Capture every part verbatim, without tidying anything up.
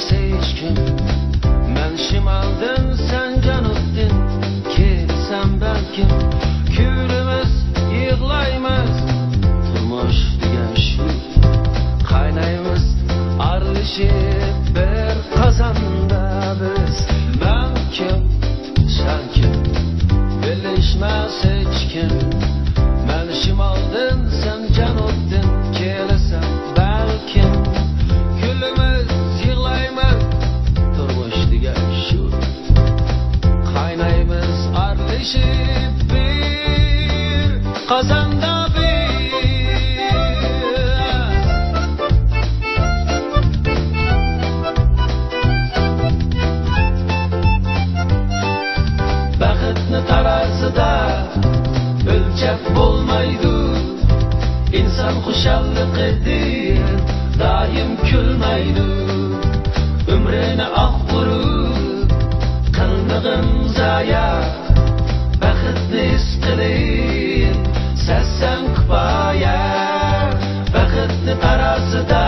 ھېچكىم، مەن شىمالدىن، سەن جەنۇبتىن، كېلىسەم بەلكىم، كۈلىمىز، يىغلايمىز، تۇرمۇش دېگەن شۇ، قاينايمىز ئارىلىشىپ بىر قازاندا بىز، مەن كىم، سەن كىم، بىلىشمەس ھېچكىم، مەن شىمالدىن، سەن جەنۇبتىن، كېلىسەم بەلكىم، كۈلىمىز، يىغلايمىز، تۇرمۇش دېگەن شۇ، قاينايمىز ئارىلىشىپ بىر قازاندا بىز. بەختنى تارازىدا ئۆلچەپ بولمايدۇ، ئىنسان خۇشاللىقىدىن دائىم كۈلمەيدۇ، ئۆمرىنى ئاق ئۇرۇپ قىلمىغىن زايە، بەختنى ھېس قىلىپ سەزسەڭ كۇپايە، بەختنى تارازىدا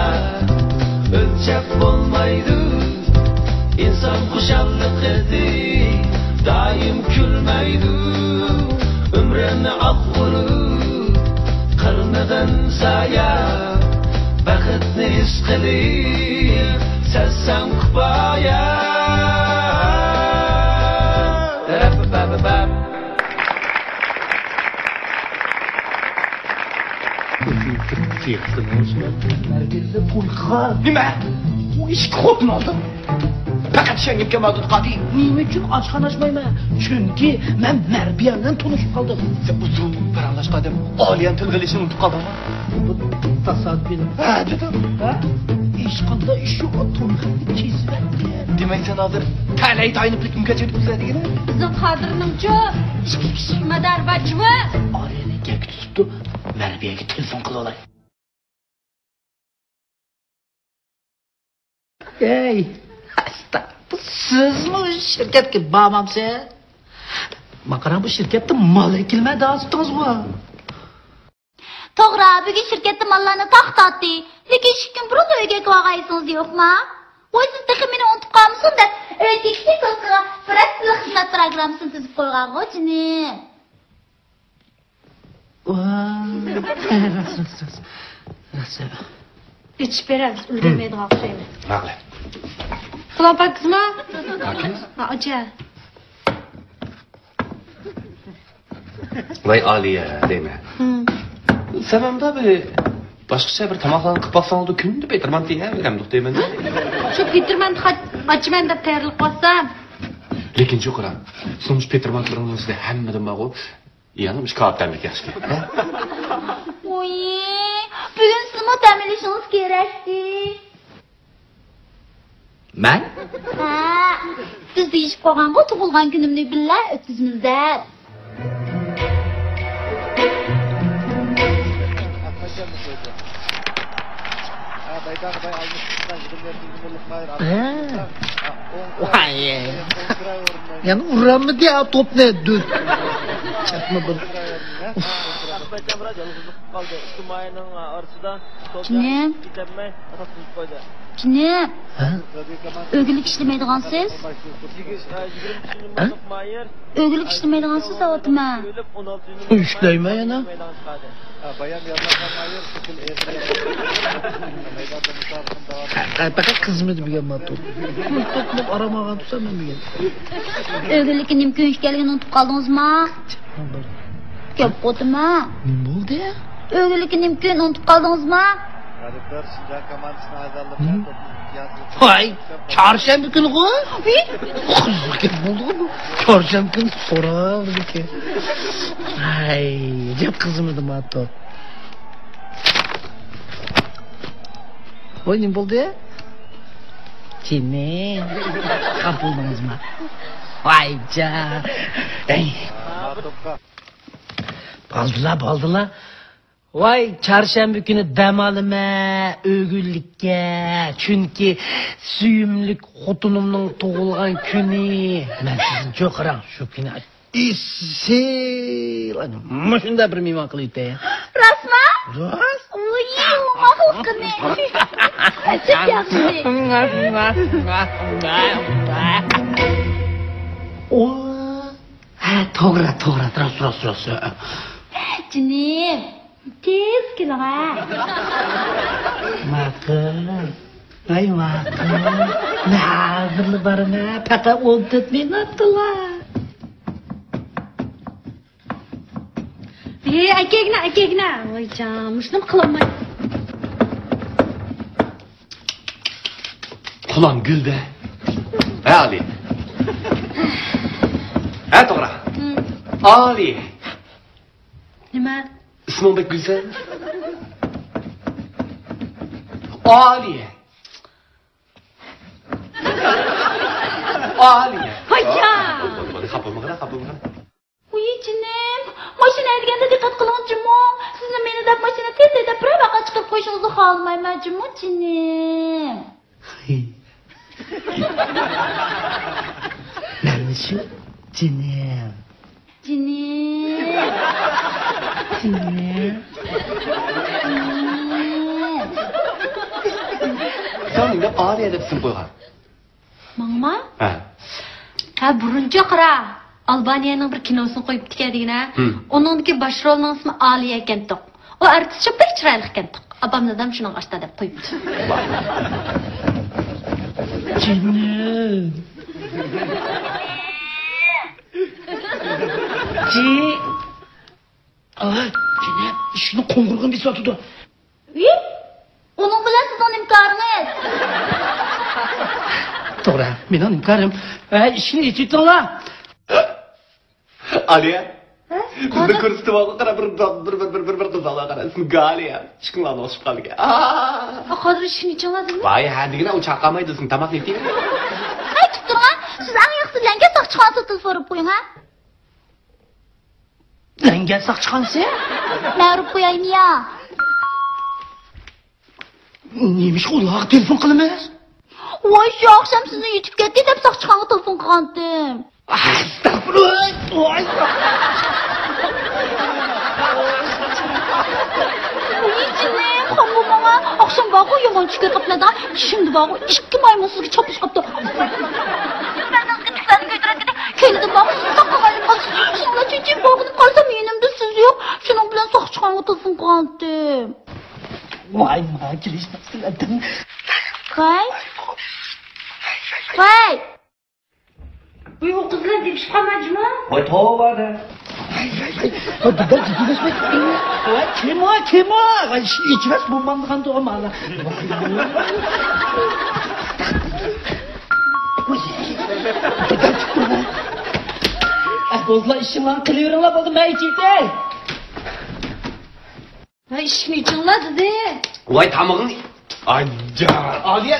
ئۆلچەپ بولمايدۇ، ئىنسان خۇشاللىقىدىن دائىم كۈلمەيدۇ، ئۆمرۈمنى ئاق ئۇرۇپ قىلمىغىن زايە، بەختنى ھېس قىلىپ سەزسەڭ كۇپايە. رەپپەپەپەپ. نېمە؟ ئۇ ئىشكە خوتۇن ئالدىم. پەقەت ئىشەنگۈم كەلمەيدۇ، قادى. نېمە ئۈچۈن ئاچقان ئاچمايمەن؟ چۈنكى مەن مەربىيە بىلەن تونۇشۇپ قالدىم. سەن ئۇزۇن پاراڭلاشقان ئادەم ئالىيانى تىلغا ئېلىشنى ئۇنتۇپ قالدىڭمۇ؟ بۇ تاسادىپىي. ھە، دېدىم. ھە؟ ھېچقانداق ئىش يوق، توي خېتىنى كېسىۋەتتى. دېمەك، سەن ھازىر تەلەي تايىنىپ ھۆكۈم كەچۈرۈپ يۈرسەن دېگىنى؟ بىزنىڭ قادىرنىڭچۇ ئىككى كىشىلىك مادار بارچۇ؟ ئالىيانى گەپكە تۇتۇپتۇ، مەربىيەگە تېلېفون قىلىۋالاي. ئەي، ئەستەغپۇرۇللا، سىزمۇ شىركەتكە بارمامسىز؟ ماڭا قاراڭ، بۇ شىركەتتە مال ئەكېلىمەن دەۋاتىتتىڭىزغۇ؟ توغرا، بۈگۈن شىركەتتە ماللارنى تاقتاتتى. لېكىن ئىككى كۈن بۇرۇنلا ئۆيگە كېلىۋالغايسىز يوقما؟ ۋاي، سىز تېخى مېنى ئۇنتۇپ قالمىسۇن دەپ، ئۆي تېكنىكاسىغا پرەس خىزمەت پىروگراممىسىنى تۈزۈپ قويغانغۇ، جېنىم. ۋاي، راست، راست، راست. راست. ئېچىپ بېرە، بىز ئۈلگۈرمەيدىغان ئوخشايمىز. ماقۇل. سالام، پاكىزمۇ؟ پاكىز؟ ھە، ئاچا. ۋاي ئالىيە دەيمەن. ھىم. سەن ئاندا بىر باشقىچە بىر تاماقلارنى قىلىپ باقساڭ، كۈندە پېتىرمان دېيەۋېرەمدۇق دەيمەن. شۇ پېتىرمان ئاچىمەن دەپ تەييارلىق قىلسام. لېكىن چوقۇرام، سۇنۇش پېتىرمان تۈرىنىڭ ئىچىدە ھەممىدىن بارغۇ. يەنە مۇشۇ كاۋاپ تەملىك ياخشى. ھە؟ ۋوي، بۈگۈن سىزمۇ دەم ئېلىشىڭىز كېرەكتى. مەن؟ ھە، بىز دېيىشىپ قويغانغۇ، تۇغۇلغان كۈنۈمنى بىللە ئۆتكۈزىمىز دەپ. ھە. ۋاي. يەنە ئۇرالمىدى يا توپنى. دۈز. چەتمە بىر. ئۇف. ئەخمەتجان بىراز يالغۇزلۇق قالدى. ئىككى مايىرنىڭ ئارىسىدا توپ جېنىم. يېتەلمەي ئاتاپ قويدى. جېنىم. ھە؟ ئۆگۈنلۈك ئىشلىمەيدىغانسىز؟ يىگىرمە، يىگىرمە كۈندىن ھە؟ بۇيان مايىر. ئۆگۈنلۈك ئىشلىمەيدىغانسىز دەۋاتىمەن. ئىشلەيمەن يەنە. بايام يارلانغان مايىر شەكىل ئېغىر. پەقەت خىزمىتى بۈگەن ماتۇر. توپلۇق ئارام ئالغان تۇرسام مەن بۈگەن. ئۆگۈنلۈككە نېمە كۈن ئىكەنلىكىنى ئۇنتۇپ قالدىڭىزما؟ كەپ قوتىما. نېمە بولدى؟ ئۆگۈنلۈككە نېمە كۈن ئۇنتۇپ قالدىڭىزما؟ غەربلەر شىنجاڭ كوماندىسىنىڭ ئەزالىرى بىلەن توپنى يازلىق ۋاي، چارشەنبە كۈنىغۇ؟ قىزىق گەپ بولدىغۇ بۇ. چارشەنبە كۈنى سورا بىزنىڭكى. ھەي، ئەجەب قىزىمىدى ماتۇر. ۋاي، نېمە بولدى؟ جېنىم، خاپا بولدىڭىزمۇ؟ ۋاي جان. ھەي. بولدىلا، بولدىلا. ۋاي، چارشەنبە كۈنى دەم ئالىمەن ئۆگۈنلۈككە. چۈنكى سۆيۈملۈك خوتۇنۇمنىڭ تۇغۇلغان كۈنى. مەن سىزنى چوقۇرام شۇ كۈنى ئېسىل، مۇشۇنداق بىر مېھمان قىلىۋېتەي. راستما؟ راست. ۋۇي، ماقۇل قىلدى. ئەجەب ياخشى. ئۇ، ھە، توغرا، توغرا، راست، راست، راست. جېنىم، تېز كېلىڭە. ماقۇل. ۋاي ماقۇل. مەن ھازىرلا بارىمەن. پەقەت ئون تۆت مىنۇتلا. ھېي، ئەكەگىنە، ئەكەگىنە. ۋاي جان، مۇشۇنىمۇ قىلالماي. قۇلام گۈلدە. ھە، ئالىيە. ھە، توغرا. ھىم. ئالىيە. نېمە؟ ئىسمىڭ بەك گۈلسەن. ئالىيە. ئالىيە. ھايا! خاپا بولمىغىنا، خاپا بولمىغىنا. ۋۇي جېنىم، ماشىنا ھەيدىگەندە دىققەت قىلىڭ جۇمۇ. سىزنى مېنى دەپ ماشىنا تېز ھەيدەپ بىرەر ۋەقە چىقىرىپ قويۇشىڭىزنى خالىمايمەن جۇمۇ جېنىم. نېمە شۇ؟ جېنىم. جېنىم. جېنىم. جېنىم. سەن نېمە ئالىيە دەپ ئىسىم قويغان؟ ماڭىمۇ؟ ھە. ھە، بۇرۇنچە قارا. ئالبانىيەنىڭ بىر كىنوسىنى قويۇپتىكەن دېگىنە. ھىم. ئۇنىڭدىكى باش رولنىڭ ئىسمى ئالىيە ئىكەنتۇق. ئۇ ئارتىسچۇ بەك چىرايلىق ئىكەنتۇق. ئاپام دادام شۇنىڭغا ئاشتا دەپ قويۇپتۇ. جېنىم. جى. ئاي، جېنىم، ئىشىكنىڭ قوڭغۇرىقىنى بېسىۋاتىدۇ. ئى؟ ئۇنىڭ بىلەن سىزنىڭ نېمە كارىڭىز؟ توغرا، مېنىڭ نېمە كارىم؟ ھە، ئىشىكنى ئېچىۋېتىڭلار. ئالىيە. ھە؟ بىزنى كۆرسىتىۋالغان قارا، بىر، بىر، بىر قىز بالا قارا، ئىسمى گالىيە. ئىشىكىڭلارنى ئوخشىشىپ قالدىكەن. ئا! قادىر، ئىشىكنى ئېچىڭلار دېدىمۇ؟ ۋاي، ھە دېگىنە، ئۇ چاقالمايدۇ، سىزنى تاماقنى ئېتىڭ. ھەي، كۈتۈپ تۇرۇڭ، ھە. سىز ئەڭ ياخشىسى لەڭگە ساقچىخانىسىغا تېلېفون ئۇرۇپ قويۇڭ، ھە. لەڭگە ساقچىخانىسى؟ مەن ئۇرۇپ قويايمۇ يا؟ نېمىشقا ئۇلارغا تېلېفون قىلىمىز؟ ۋاي، شۇ ئاخشام سىزنى يېتىپ كەتتى دەپ ساقچىخانىغا تېلېفون قىلغانتىم. ئەستەغپۇرۇللا! ۋاي! ۋاي جېنىم، خانىم ماڭا ئاخشام بارغۇ يامان چۈش كۆرۈپ قاپتىمەن، چۈشۈمدە بارغۇ ئىككى مايمۇن سىزگە چاپلىشىپ قاپتۇ. كەينىدىن بارغۇ سىز تاققا قايرىپ قالسىز، شۇڭلا چېچىم بارغۇدەك قارىسام يېنىمدا سىز يوق، شۇنىڭ بىلەن ساقچىخانىغا تېلېفون قىلغانتىم. ۋاي، ماڭا كېلىشمەسلىكىڭدىن. ۋاي. ۋاي. ۋاي، ئۇ قىز بىلەن دېپىشىپ قالمايدىغۇ؟ ۋاي، توۋا دە. ۋاي، ۋاي، ۋاي. ۋاي، بىردەم جىددىيلەشمەي. ۋاي، كىم ئۇ، كىم ئۇ؟ ۋاي، ئىشىك ئېچىۋەرسە بولمامدىغان توغرا مانا. ۋاي. بىردەم چىقتى. ئە، بولدىلا، ئىشىڭلارنى قىلىۋېرىڭلار، بولدى، مەن ئېچىۋېتەي. ۋاي، ئىشىكنى ئېچىڭلار دېدى. ۋاي، تامىقىڭ. ئايجان. ئالىيە.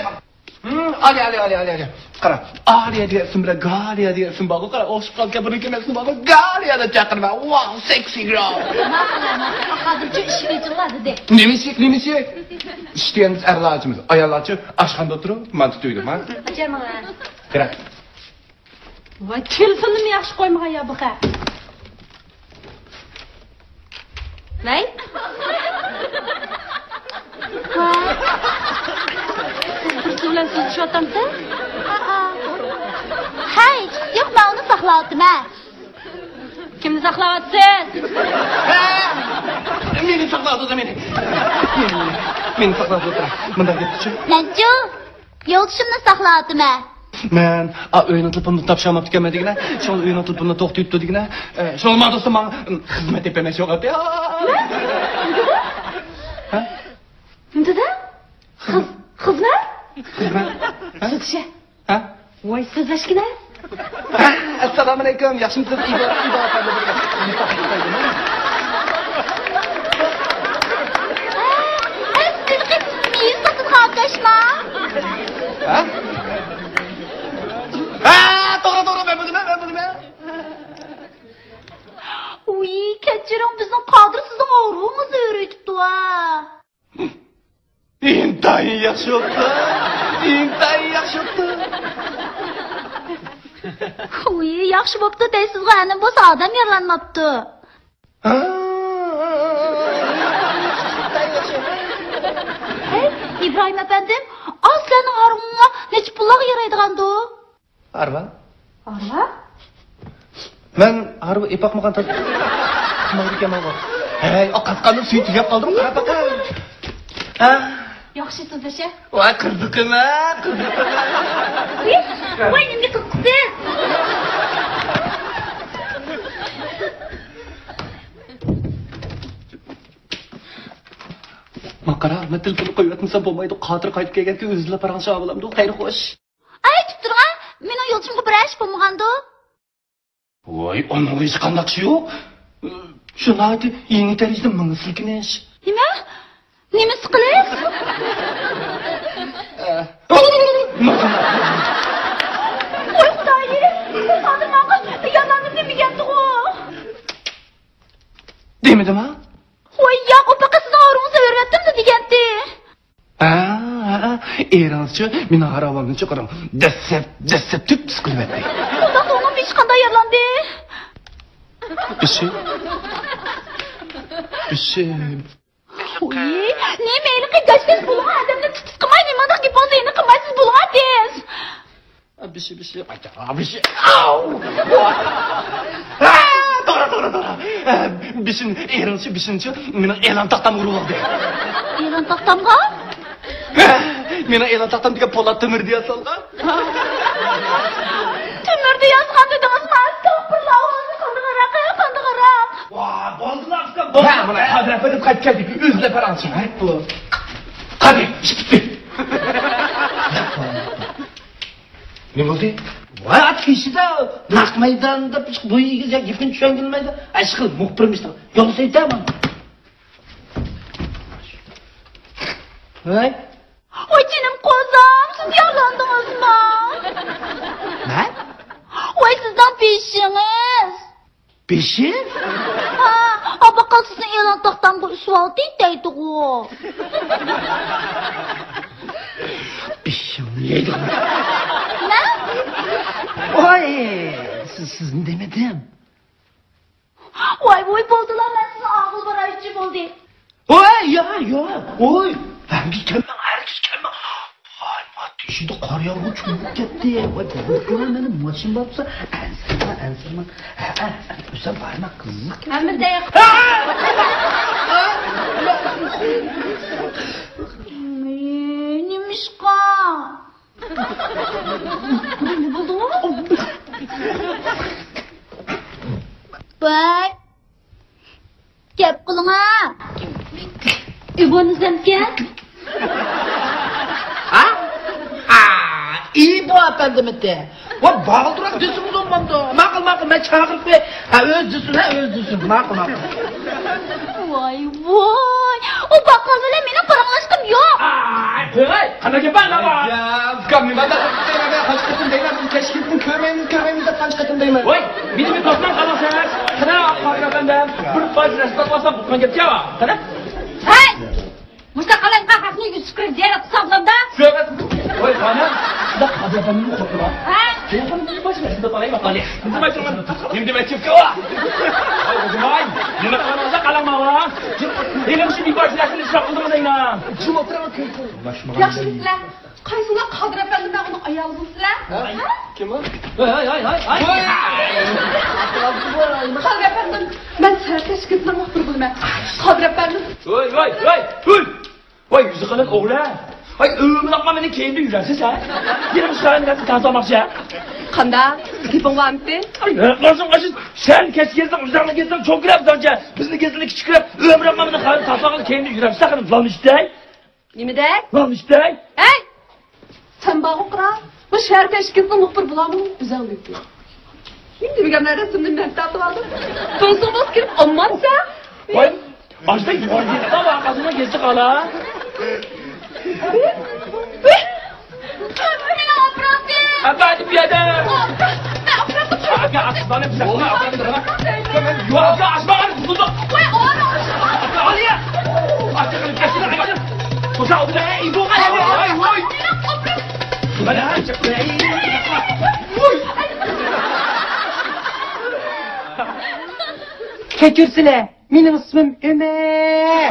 ھىم، ئالىيە، ئالىيە، ئالىيە، ئالىيە. قارا، ئالىيە دېگەن ئىسىم بىلەن گالىيە دېگەن ئىسىم بارغۇ، قارا، ئوخشىشىپ قالىدىكەن، بۇنىڭكى مەن ئىسمى بارغۇ، گالىيە دەپ چاقىرىمەن. ۋاۋ، سېكسى گىرل. ماقۇل، ماقۇل. قادىرجان، ئىشىكنى ئېچىڭلار دېدى. نېمە ئىشىك، نېمە ئىشىك؟ ئىشىك دېگەن بىز ئەرلار ئاچىمىز. ئاياللارچۇ ئاشخانىدا ئولتۇرۇپ مانتا تۈگىدۇ، ھە؟ ئاچاماڭ. كىرە. ۋاي، تېلېفوننىمۇ ياخشى قويمىغان يا بۇ خە. ۋەي. ۋاي. سىز بىرسى بىلەن سۆزلىشىۋاتامسىز؟ ھەي، يوق، مەن ئۇنى ساقلاۋاتىمەن. كىمنى ساقلاۋاتىسىز؟ ھە! مېنى ساقلاۋاتىدۇ، مېنى. مېنى، مېنى ساقلاۋاتىدۇ. مۇنداق گەپچۇ؟ مەنچۇ؟ يولدىشىمنى ساقلاۋاتىمەن. مەن، ئا، ئۆينىڭ تېلېفونىنى تاپشۇرماپتىكەنمەن دېگىنە. شۇڭا ئۆينىڭ تېلېفونى توختىتىپتۇ دېگىنە. ئە، شۇڭا ماڭا دوستۇم ماڭا، ئىم، خىزمەت تېپىمەن شۇڭا. ھە؟ نېمە دېدى؟ خىز-، خىزمەت؟ خىزمەت. ھە؟ سۆزلىشە. ھە؟ ۋاي، سۆزلەشكىنە. ئەسسالامۇئەلەيكۇم، ياخشىمۇسىز؟ ئىبا، ئىبا ئەپەندى. ئەسلىدىكى مېيىز ساتىدىغان ئاكاشما؟ ھە؟ ھە، توغرا، توغرا، مەن بىلىمەن، مەن بىلىمەن. ۋۇي، كەچۈرۈڭ، بىزنىڭ قادىر سىزنىڭ ئاغرىۋىڭىزنى ئۆرۈۋېتىپتۇ ھە. ئىنتايىن ياخشى بوپتۇ. ئىنتايىن ياخشى بوپتۇ. ۋۇي، ياخشى بوپتۇ دەيسىزغۇ، ھەنە بولسا ئادەم يارىلانماپتۇ. ھەي، ئىبراھىم ئەپەندىم، ئاز سىلەرنىڭ ھارۋىڭلار نەچچە پۇللارغا يارايدىغاندۇ؟ ھارۋا؟ ھارۋا؟ مەن ھارۋا ئېپاقمىغان تاز-، قىلمايدىكەنمەنغۇ. ھەي، ئاقاتقاندا سۈيى تۈگەپ قالدىمۇ، قاراپ باقاي. ھە؟ ياخشى سۆزلىشە. ۋاي، قىزىقىمە، قىزىقىمە. ۋاي، نېمە قىلىپسىز؟ ماڭا قارا، مەن تېلېفوننى قويۇۋەتمىسەم بولمايدۇ. خاتىرە قايتىپ كەلگەنكىن ئۆزىلا پاراڭشاپ ئالامدۇ. خەير خوش. ئەي، تۇرۇپ تۇرغا، مېنىڭ يولدىشىمغا بىرەر ئىش بولمىغاندۇ؟ ۋاي، ئۇنىڭغا ھېچقانداق ئىش يوق. شۇ ناھايىتى يېڭى دەرىجىدە مېڭە سىلكىنىش. نېمە؟ نېمە سىقىلىش؟ ۋاي خۇدايىم، بۇ خادىم ماڭا يالغاننى دېمىگەنتىغۇ. دېمىدىما؟ ۋاي ياق، ئۇ پەقەت سىزنىڭ ئاغرىقىڭىزنى ئۆرۈۋەتتىمدۇ دېگەنتى. ھە، ھە، ئېرىڭىزچۇ مېنىڭ ھاراۋامنى چىقىرىڭ. دەسسەپ، دەسسەپ تۈپ تۈز قىلىۋەتتى. ئۇنداقتا ئۇنىڭ بېشى قانداق يارىلاندى؟ بېشى؟ بېشى. ئۇي، نېمە ھېلىقى گاش-گاش بولغان ئادەمنى تىت-تىت قىلماي، نېمانداق گېپىڭىزنى يەنە قىلمايسىز، بولغان تېز. بېشى، بېشى، ئاچا، بېشى. ئاۋ! ئا، توغرا، توغرا، توغرا. ئە، بېشىم، ئېرىڭچۇ، بېشىمچۇ مېنىڭ ئېلان تاختامغا ئۇرۇۋالدى. ئېلان تاختامغا؟ مېنىڭ ئېلان تاختام دېگەن پولات تۆمۈردە ياسالغان. تۆمۈردە ياسىغان دېدىڭىزمۇ؟ ئەستەغپۇرۇللا، قاندىغىراق، قاندىغىراق. ۋا، بولدىلا، ئۇكام، بولدى. ھە، مانا، قادىر ئەپەندىم قايتىپ كەلدى. ئۆزىلا پاراڭشىڭ، ھە؟ بولدى. قادىر، ئىش پۈتتى. نېمە بولدى؟ ۋاي، ئات كېشىدە نەق مەيداندا بۇ يىگىت يا گېپىنى چۈشەنگىلى مەيدان. ئەشقىل، مۇخبىرمىش. يولسا ئېيتە مانا. ۋاي. ۋاي جېنىم قوزام، سىز يالاندىڭىزمۇ؟ مەن؟ ۋاي سىزنىڭ بېشىڭىز. بېشى؟ ھا، ئاباقال سىزنى ئېلان تاختامغا ئۈسۈۋالدى دەيدىغۇ. بېشىڭنى يەيدىغۇ. نە؟ ۋاي، سىز، سىزنى دېمىدىم. ۋاي، ۋاي، بولدىلا، مەن سىزنى ئاغىل بارايچى بولدى. ۋاي، يا، يا، ۋاي، ھەرگىز كەلمەڭ، ھەرگىز كەلمەڭ. ۋاي، ئات ئىچىدە قار ياغقۇچە بولۇپ كەتتى. ۋاي، بۇ كۈنى مېنىڭ ماشىنا بارمىسا، ئەنسىرىمەڭ، ئەنسىرىمەڭ. ھە، ھە، ئۆسەم بارما، قىزىق. ھەممە دەق. نېمىشقا؟ نېمە بولدىڭىز؟ ۋاي. گەپ قىلىڭا. ئىبۇ نىزامكەن. ھا؟ ئا، ئىبۇ ئەپەندىمىتى. ۋا، بالدۇراق دېسىڭىز بولمامدۇ؟ ماقۇل، ماقۇل، مەن چاقىرىپ قوياي. ھە، ئۆزى دېسۇن، ھە، ئۆزى دېسۇن. ماقۇل، ماقۇل. ۋاي، ۋاي. ئۇ باققان بىلەن مېنىڭ پاراڭلاشقۇم يوق. ئاي، قوي، قانداق گەپ بار، نېمە بار؟ يا، ئۇكام، نېمە دەپ قاچ قېتىم دەيمەن، بىز تەشكىلاتنى كۆرمەيمىز، كۆرمەيمىز دەپ قانچە قېتىم دەيمەن. ۋاي، مېنى بىر توختاڭ قالاڭ سەن. قېنى، قادىر ئەپەندىم، بىر پايدا رەسىم تارتىۋالسام بولغان گەپكەن. قېنى؟ ھەي! مۇشۇنداق قالايمىقان خەقنى يۈزۈكرە زىيارەت قىلساڭلامدا؟ شۇ ئەمەس. ۋاي، خانىم، شۇنداق قادىر ئەپەندىمنى قوپتۇرما. ھە؟ تېلېفوننى بىر پايدا رەسىم تارتىۋالايمۇ؟ نېمە دېمەكچى ئۇكا؟ ۋاي، ئۇزۇناي، نېمە قىلغىنىڭىزدا قالاڭ ماڭا. ھېلىمۇ شۇ بىپاش نەرسىنى ئىشراپ قىلدىڭىز ئەينا. جىم ئولتۇرۇڭ، كۈلكە. ياخشىمۇسىلەر؟ قايسىڭلار قادىر ئەپەندىم، مەن ئۇنىڭ ئايالىمۇسىلەر؟ ھە؟ كىم ئۇ؟ ھاي، ھاي، ھاي، ھاي، ھاي. قادىر ئەپەندىم، مەن سەركەش گېپنىڭ مۇخبىرى بولىمەن. قادىر ئەپەندىم. ھوي، ھوي، ھوي، ھوي. ۋاي، يۈزى قېلىن ئوغلى. ۋاي، ئۆمرۈڭلۈك مېنى كەينىدە يۈرەرسىز ھە؟ يەنە مۇشۇ سايەنى نەرسە تەڭ سالماقچى ھە؟ قانداق؟ گېپىڭ بارمىتى؟ ۋاي، ھەرقانچە ئاشۇ سەن كەچ كەلسەڭ، ئۇزاقلا كەلسەڭ، چوڭ كىرەپ دەڭچە. بىزنى كەلسىلى كىچىك كىرەپ، ئۆمرۈڭلۈك مېنى خەۋەر تاسماقلا كەينىدە يۈرەرسىز ھە، قېنى، لالنىشتەي. نېمە دەي؟ لالنىشتەي. ھەي! سەن بارغۇ قارا، بۇ شەھەر كەشكىتنىڭ مۇخبىرى بولامۇ ئۆزەڭ بىلگىن. نېمە دېمىگەن رەسىمنى مەن تارتىۋالدىم. توڭسۇڭ بولسا كىرىپ ئالمامسەن. ۋاي، ئاشتا يوغان گېزىت ئالا، قازىما گېزىت ئالا. مېنىڭ ئاپپاراتىم. ئەپەندىم، بۇ يەردە. مەن ئاپپاراتنى قويۇپ. ئاكا، ئاچماڭ، بىز ئاپپاراتنى قويۇپ. يوق، ئاكا، ئاچماڭ، بۇزۇلدى. ۋاي، ئانا. ئاكا، ئالىيە. ئاكا، قېنى كەتسىلە، ئاكا. توسا، ئالدى، ئەي، ئىبۇ، ئاي، ئاي، ئاي. مانا، ئاچ. ۋاي. كەچۈرسىلە، مېنىڭ ئىسمىم ئۆمەر.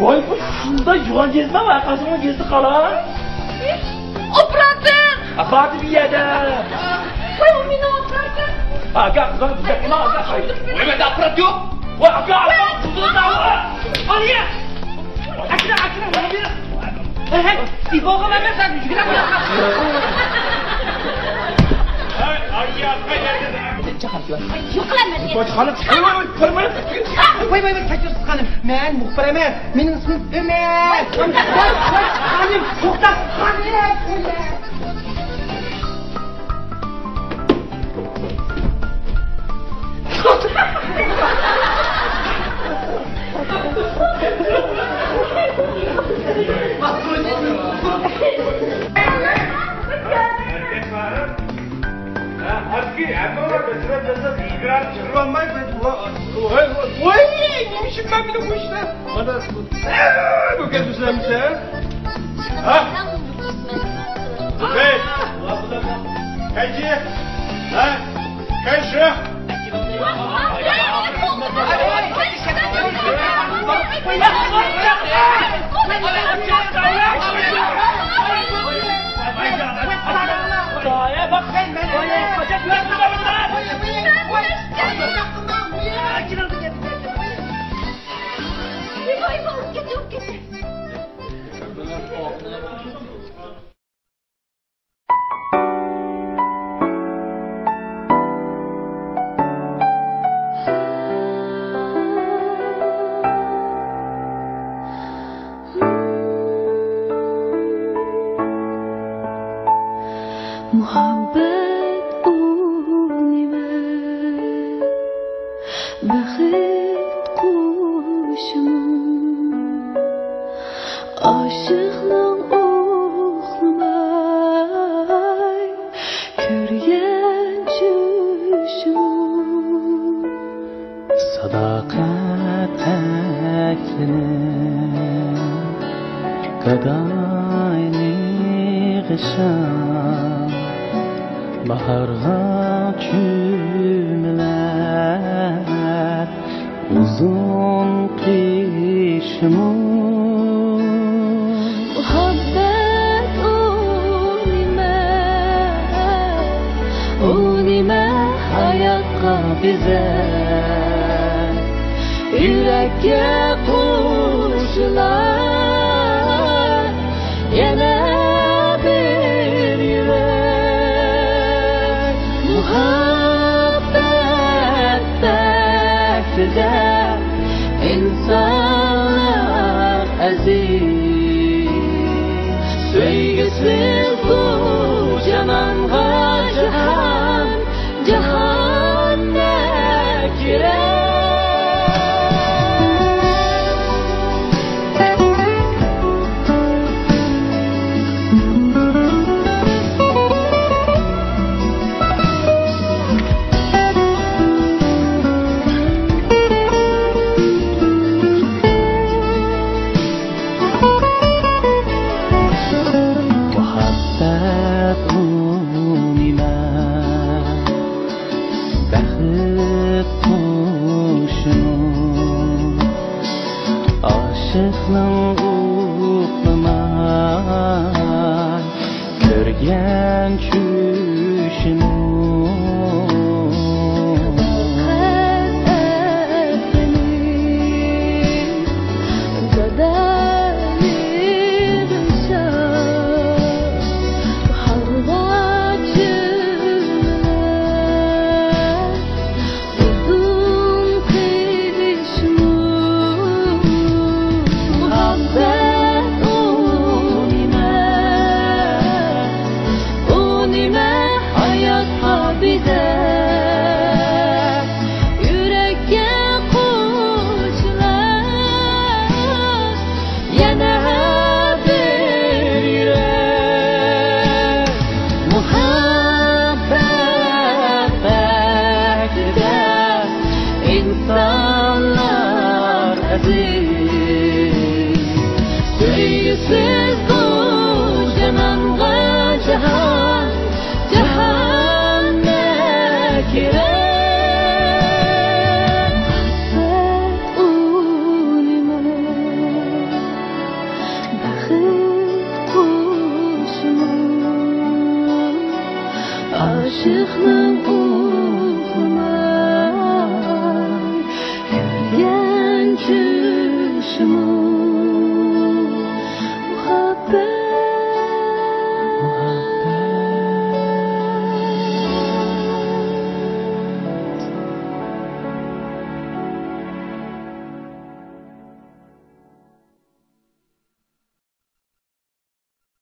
ۋاي، بۇ شۇنداق يوغان گېزىمە ۋە قاسىمنىڭ گېزىتى قالا. ئاپپاراتىم! ئاپپاراتى بۇ يەردە. ۋاي، ئۇ مېنىڭ ئاپپاراتىم. ئاكا، قىزىڭ بىزدە قىلما، ئاكا. ۋاي، مەندە ئاپپارات يوق. ۋاي، ئاكا، ئاكا، قىزىڭ دا. ئالىيە! ئاكا، ئاكا، ئاكا. ھەي، ھەي، ئىبوغا بەرمەسەن، يۈگۈرۈپ بارىسەن. ھەي، ئاييا، قايتىۋەردىڭ. يوق قىلىمەن. ۋاي، ۋاي، ۋاي، كەچۈرسىز خانىم. مەن مۇخبىر ئەمەس. مېنىڭ ئىسمىم ئۆمەر. ۋاي، ۋاي، خانىم، توختا، خانىم، ئۆمەر. ۋوي، نېمە ئۈچۈن مەن بۇنى قوشتۇم؟ مانا، بۇ كەتمىسەمسە؟ ھە؟ ھەي! قايچى! ھە؟ قايچى! مۇھەببەت ئۇ نېمە؟ بەخت قۇشىمۇ؟ ئاشىقنىڭ ئۇخلىماي كۆرگەن چۈشىمۇ؟ ساداقەت ئەكسىنى گاداينى غىشا، باھارغا چۆمۈلەر ئۇزۇن قېشىمۇ. مۇھەببەت ئۇ نېمە، ئۇ نېمە ھاياتقا بېزەر، يۈرەككە قوشۇلار يەنە بىر يۈرەك. مۇھەببەت بەختىدە ئىنسانلار ئەزىز، سۆيگۈسىز بۇ جانانغا جاھان، جاھان نەكىرە. مۇھەببەت ئۇ نېمە؟ بەخت قۇشىمۇ؟ ئاشىقنىڭ ئۇخلىماي كۆرگەن چۈشىمۇ؟ ئۇزۇن قېشىمۇ؟ مۇھەببەت ئۇ نېمە؟ ئۇ نېمە ھاياتقا بېزەر، يۈرەككە قوشۇلار يەنە بىر يۈرەك. مۇھەببەت بەختىدە ئىنسانلار ئەزىز، سۆيگۈسىز بۇ جانانغا جاھان، جاھان ئىشقنىڭ